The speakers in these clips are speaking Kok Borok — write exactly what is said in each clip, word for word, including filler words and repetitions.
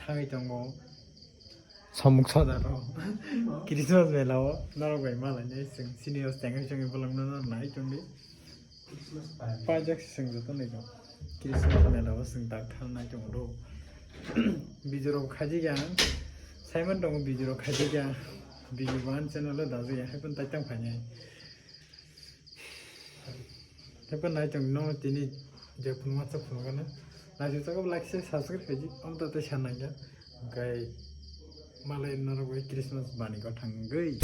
Thangwi tongo. Samung sodaro. Christmas mela o norok bai malainai chwng senior tengwi chwngwi bolongno norok nai tongdi. Pajak se chwng joto nai tong. Christmas mela o chwng tak thang nai tongo do. Video rok khaijak ya. Simon tongo video rok khaijak ya. Video ban channel o dajak ya. Haikon tai tang phainai. Tei bo nai tong no tini je phunukma chwk phunukgana. Naisuk chakhe like share subscribe khaidi, omo to tei sa nangya. Hwnkhe malai norok bai Christmas bani gotha wngwi.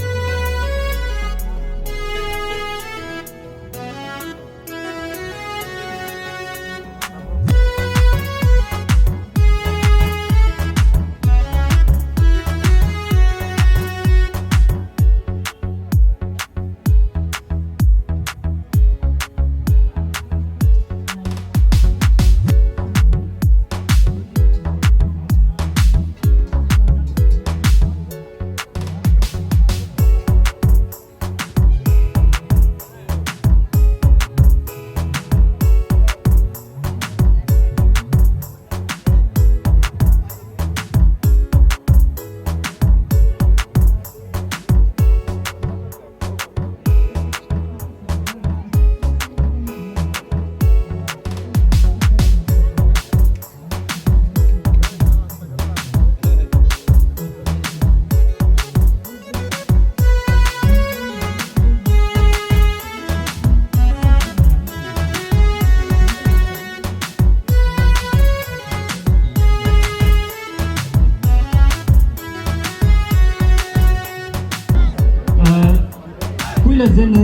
Puila jen.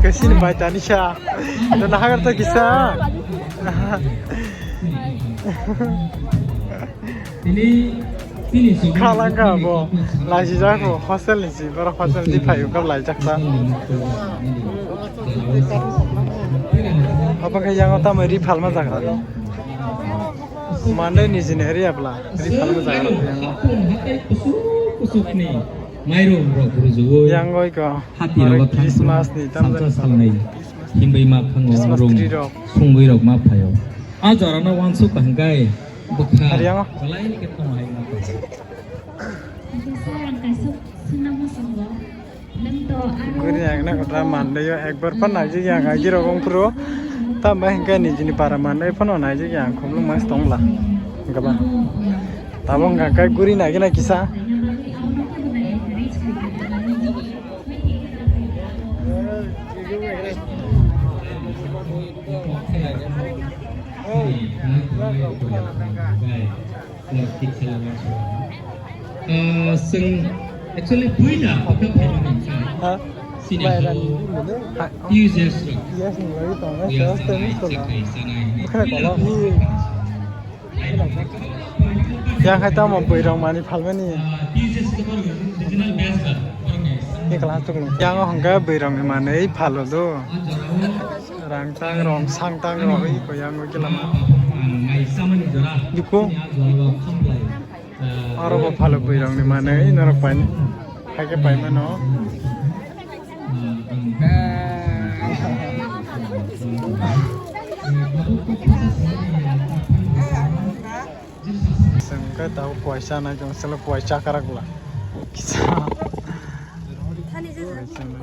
Kasini bai tanisa. Dan hagar to kisa. Khalangka bo laijijak bo hostel ni si, borok hostel ni phaio kab laijak ta. Obo khe yango tamo ri phalma jaga. Mande ni jini area bla ri phalma jaga yango. Yango iko Christmas ni tamjani salnai himbai ma khango Christmas rung tree rok. Sungwi rok ma phaio. A jora no wansuk ka hingkai bwkha. Hari yango. Belai ni khe tong hai ma phaio. Guri ang na kota mandai yo ekbar pan naijak yang agi rok ong phuru. Tamo hingkai ni jini para mandai phano naijak yang khumlung mas tongla. Gaba. Tabo hingka kai guri nagi na kisa. Ah, chwng actually puila bwkha phaimani wngkha. Ha? Sini bai hao rani mano. Ha. T U S rok. Yes, ni bai tongo. Yes, yes, yes, yes. Bwkhra komo. Yang hai tamo bwrwi rok mani phalmani. Ekla chukno. Yang o hwnkhe bwrwi rok ni manwi phalo do. Rang tang rong, sang tang rong, iko yang o khe lama. Duko. Oro bo phalo bwrwi rok ni manwi norok pai, hai khe pai mano. Sengke tau poisa nai tong selo poisa karak bla. Kisa. Poisa nai.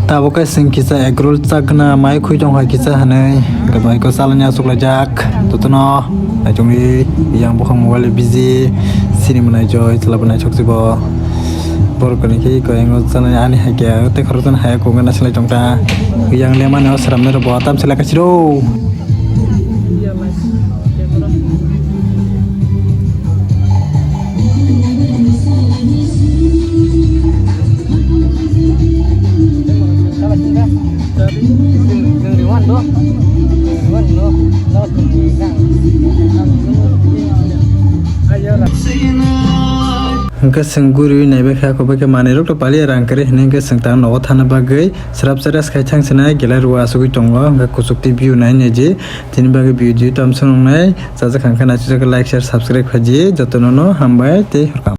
Tabuk khe chwng kisa egg roll chakna mai khwi tong hai kisa hinwi, hwnkhe bai khe salani achuk laijak. Jotono naichomwi yang bukhang mobile busy, sini mwnai joi chwla bo naithok si bo. Borok ni khe koi ang salani ani hai khe tei khoroksa hai kok nang silai tong kha. Yang lemani o swnamnai rok bo tam silai kha siro. Hwnkhe chwng guriui naibai kha, kobokhe manwirokno paliya rang kwrwi hwnwi hwnkhe chwng tang nogo thana bagwi srap srap khai thang sinai gelai rwo achugwi tongo, hwnkhe kuchuk tei view nai nai je. Tini bagwi video tamo swnamnai, chajak kha hwnkhe naisijak like, share, subscribe khaidi, jotono no hambai tei welcome.